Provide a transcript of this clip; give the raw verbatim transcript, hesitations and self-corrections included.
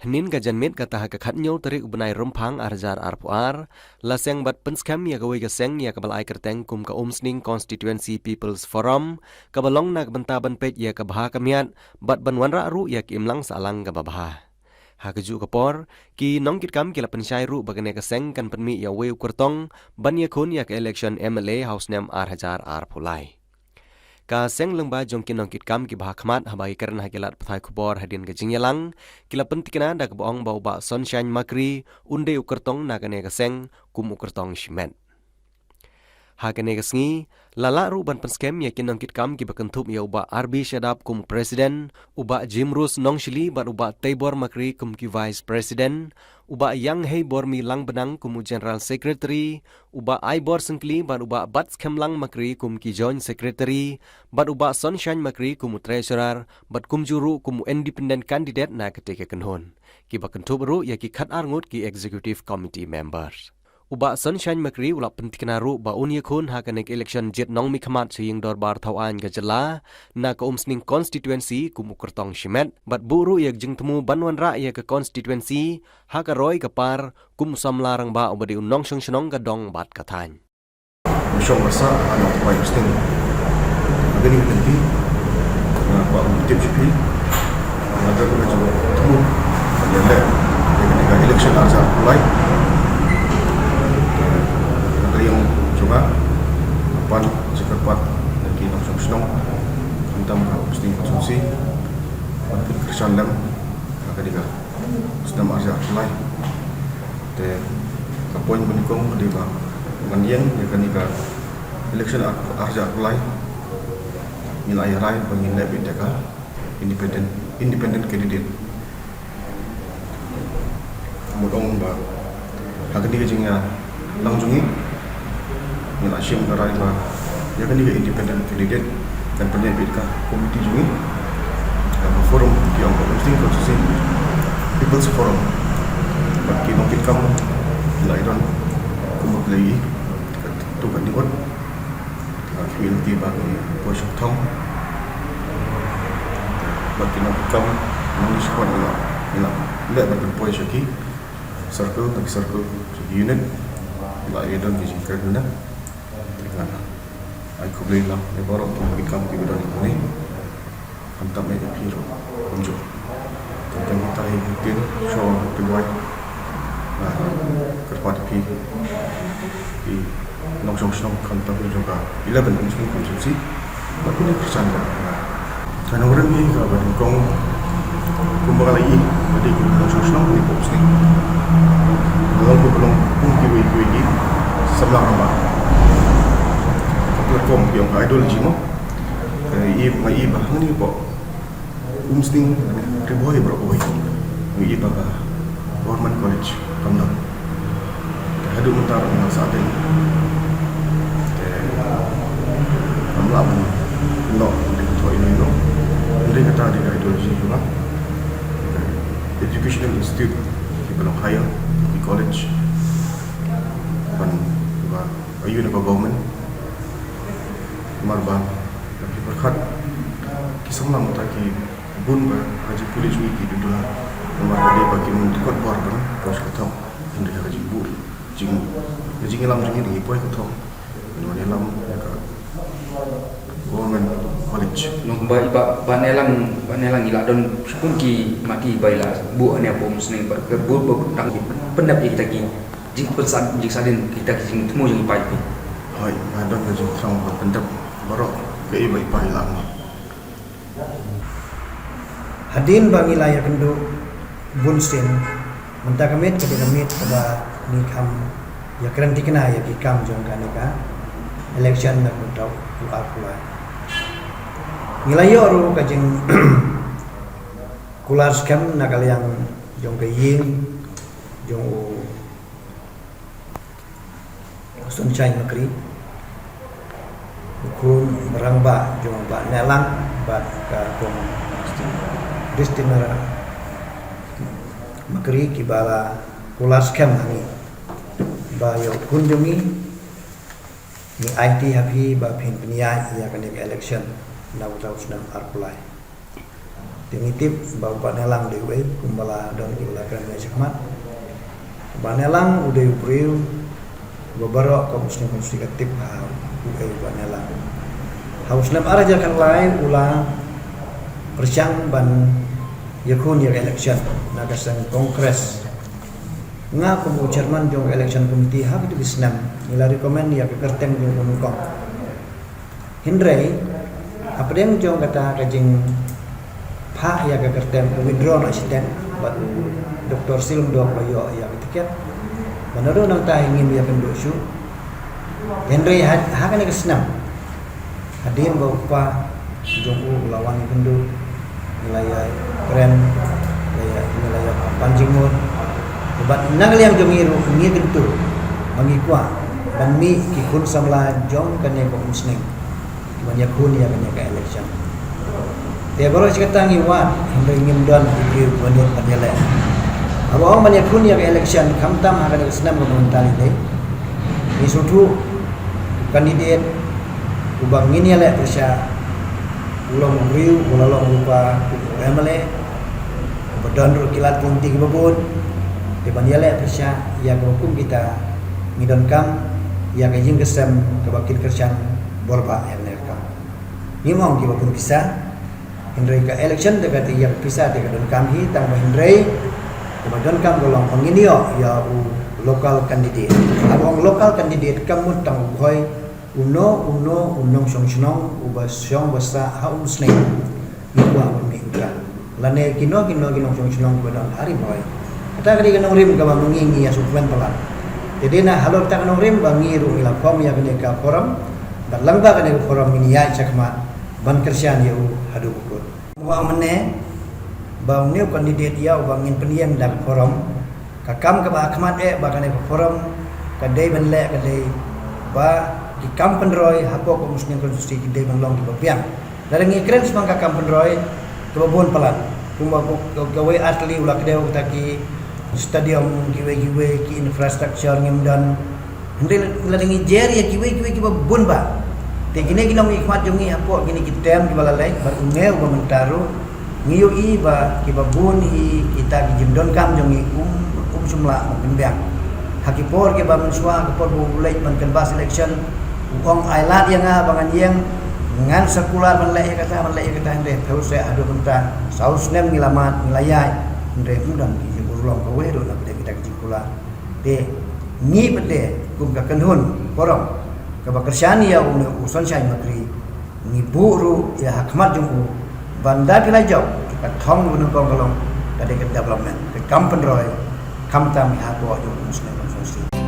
Mynnin ka janmiet kata ha ka khatnyiaw tarik u bnai Rymphang ar hajar arphew ar, la seng bad pynskhem ïa kawei ka seng ïa kaba la ai kyrteng kum ka Umsning Constituency People's Forum, kaba long na ka bynta ban peit ïa ka bha ka miat bad ban wanrah ruh ïa ka imlang sahlang kaba bha. Ha kajuh ka por, ki nongkitkam ki la pynshai ruh ba kane ka seng kan pynmih ïa uwei u kyrtong ban ïakhun ïa ka election M L A ha u snem ar hajar arphew lai. Ka seng lyngba jong ki nongkitkam kiba ha khmat haba ki kren ha ki lad pathai khubor hadien ka jingïalang, ki la pynthikna da kaba ong ba u Bah Sunshine Makri un dei u kyrtong na kane ka seng kum u kyrtong shimet. Ha kane ka sngi, la lah ruh ban pynskhem ïa ki nongkitkam kiba kynthup ïa u Bah R B Shadap kum u President, u Bah Jimrus Nongshili bad u Bah Teibor Makri kum ki Vice President, u Bah Iangheibormi Langbenang kum u General Secretary, u Bah Aibor Syngkli bad u Bah Batskhem Lang Makri kum ki Joint Secretary, bad u Bah Sunshine Makri kum u Treasurer, bad kumjuh ruh kum u independent candidate na katei ka kynhun. Kiba kynthup ruh ïa ki khatar ngut ki Executive Committee members. U Bah Sunshine Makri u la pynthikna ruh ba un ïakhun ha kane ka election jied nongmihkhmat sha ïing dorbar thawaiñ ka jylla na ka Umsning Constituency kum u kyrtong shimet, bad buh ruh ïa ka jingthmu ban wanrah ïa ka constituency ha ka roi ka par kum u samla rangbah uba dei u nongshong shnong ka dong bad ka thaiñ. Shong basa ana bai Umsning. Agani nanti na ba tip shipi. Ada guna jawab temu. Ada le. Ada election asal mulai. Ada yang juga pan sekerpat nanti langsung senang. Antam ka Umsning konsumsi. Mungkin kersandam. Agak diga. Senam asal mulai. Te ka point ba nyngkong ka dei ba ngan ïeng ïa kane ka election ar, ar hajar arphew lai. Ngi la ïa rai ba ngin leh beit da ka independent, independent candidate. Mut ong ba ha kane ka jingïalang jong ngi, ngi la shim ka rai ba ïa kane ka independent candidate kan pynïaid beit ka committee jong ngi. Ka forum ki ong ka Umsning Constituency People's Forum. Bad ki nongkitkam ki la ïadon kumba ki la ïohi. Katto katne ngut. Ki ong ki ba ki poi sha thong. Bad ki nongkitkam nongïalam sha khmat ngi la, ngi la leh bad pynpoi sha ki circle, bad ki circle, sha ki unit. Ngi la ïadon ki jingkren na. Ai khublei lang ïa baroh ki nongkitkam kiba don hangne. Khamtam ïa phi ruh kumjuh. Khamtam kita hi ktien sha phi wai. Kyrpad ïa phi, phi nongshong shnong khamtam ïa jong ka eleven Umsning constituency. Bad phi dei Khristan bad ka nongrim hi kaba nyngkong kumba ka la ïohi ba dei ki nongshong shnong ki pop sning. Ba long, ba long kum kiwei kiwei ki samla rangbah. Ka platform ki ong ka ideology mo. Ka ïohi, nga ïohi ba hangne hapoh Umsning, Ri Bhoi baroh kawei. Nga ïohi ba ka Government College kam don. Te haduh mynta ruh nga sah te ngam lah ban noh, ban thoh ino ino. Hynrei kata dei ka ideology jong nga. Educational institute kiba long higher, ki college, ban ba aiu na ka government. Namar ba lada phi pyrkhat, ki samla mynta ki bun ba ka jingpule jong ngi ki dudula. Namar ba dei ba kim dei kot bor ban poi sha ka thong. Hynrei ha ka jingbuh, jing, ka jingïalam jong ngi dei poi ka thong. Ngi wan ïalam ïa ka Government College. Nong ba, ba, ba ngi la, ba ngi la, ngi la don shibun ki mati ba i la buh ne bom sning ba ka buh ba tang pyndep ïa kita ki jingpynsan, jingsadien kita ki jingthmu jong i paidbah. Hooid, nga don ka jingthrang ban pyndep baroh kaei ba i paidbah i la ong. Hadien ba ngi la ïakynduh bun sien, mynta ka miet ka dei ka miet kaba ngi kham ïakren thikna ïa ki kam jong kane ka election na ka bynta u arphew lai. Ngi la ïoh ruh ka jingkular skhem na ka liang jong ka ïing jong u Sunshine Makri, u khun rangbah jong u Bah Nehlang bad ka Kong Destina Makri kiba la kular skhem ha ngi ba ïa u khun jong ngi, ngi aiti ha phi ba phin pynïaid ïa kane ka election na uta u snem arphew lai. Te ngi tip ba u Bah Nehlang u dei uei, kumba la don kiba la kren ïa shakhmat. U Bah Nehlang u dei u briew uba baroh ka Muslim Constituency ka tip ha uei u Bah Nehlang. Ha u snem ar hajar khatlai u la pyrshang ban ïakhun ïa ka election na ka seng Congress. Nga kum u chairman jong ka election committee ha kito ki snem, ngi la recommend ïa ka kyrteng jong u nyngkong. Hynrei hapdeng jong kata ka jingphah ïa ka kyrteng, u withdraw noh shiteng, bad u Doctor C. Lyngdoh u la ïoh ïa ka tiket. Bad naduh nangta hi ngim ïakynduh shuh. Hynrei ha, ha kane ka snem, hadien ba u kpa jong u u la wan ïakynduh, ngi la ïakren, ngi la ïa, ngi la ïa pan jingmut. Bad na ka liang jong ngi ruh ngi kyntu ba ngi kwah ban mih ki khun samla jong kane ka umsning ban ïakhun ïa kane ka election. Te baroh shi katta ngi wad, hynrei ngim don ki briew ban ïaleh. Haba ong ban ïakhun ïa ka election, khamtam ha kane ka snem kaba mynta ngi dei, ngi sngewthuh u candidate uba ngin ïaleh pyrshah u long u briew uba la long ruh u M L A, uba don ruh ki lad ki lynti kiba bun. Te ban ïaleh pyrshah ïa kaba kum kita, ngi donkam ïa ka ïing ka sem kaba kin kyrshan bor bha ïa kane ka kam. Ngim ong kiba bun pisa, hynrei ka election te ka, te ïa ka pisa te ka donkam hi, tang ba hynrei kaba donkam ka long ba ngin ïoh ïa u local candidate. Haba ong local candidate kam mut tang u Bhoi, uno uno u nongshong shnong uba shong ba sah ha umsning, ngi kwah ban mih u trai. Lane kino kino ki nongshong shnong kiba don ha Ri Bhoi. Kata ka dei ka nongrim kaba ma ngi ngi ïa sngewkmen palat. Te dei na halor kata ka nongrim ba ngi ruh ngi la form ïa kane ka forum. Bad lyngba kane ka forum ngin ïaid shakhmat ban kyrshan ïa u haduh ba kut. Ba mynne ba une u candidate ïa uba ngin pynïeng da ka forum, ka kam kaba ha khmat eh ba kane ka forum ka dei ban leh ka dei ba ki kam pynroi hapoh ka Umsning Constituency ki dei ban long kiba biang. Lada ngi kren shaphang ka kam pynroi, kaba bun palat. Kumba ka, ka, kawei artylli u la kdew kita ki stadium, kiwei kiwei ki infrastructure ngim don. Hynrei lada ngi jer ïa kiwei kiwei kiba bun bha. Te kine ki nongmihkhmat jong ngi hapoh kine ki term kiba la leit, bad une uba mynta ruh, ngi ïohi ba kiba bun hi kita ki jingdonkam jong ngi um, um shym lah ban pynbiang. Ha ki por kiba mynshuwa, ha ki por ba u leit ban canvass election, u ong ai lad ïa nga ba ngan ïeng, ngan sa kular ban leh ïa kata, ban leh ïa kata, hynrei phi u seh haduh mynta, saw snem ngi la mad, ngi la ïaid, hynrei ym don ki jingurlong kawei ruh na pdeng kita ki jingkular. Te ngi pat de kum ka kynhun forum kaba kyrshan ïa une u Sunshine Makri, ngi buh ruh ïa ha khmat jong u ba lada phi la jop, ka thong ba nyngkong ka long ka dei ka development, ka kam pynroi, khamtam ïa hapoh jong u Muslim Constituency.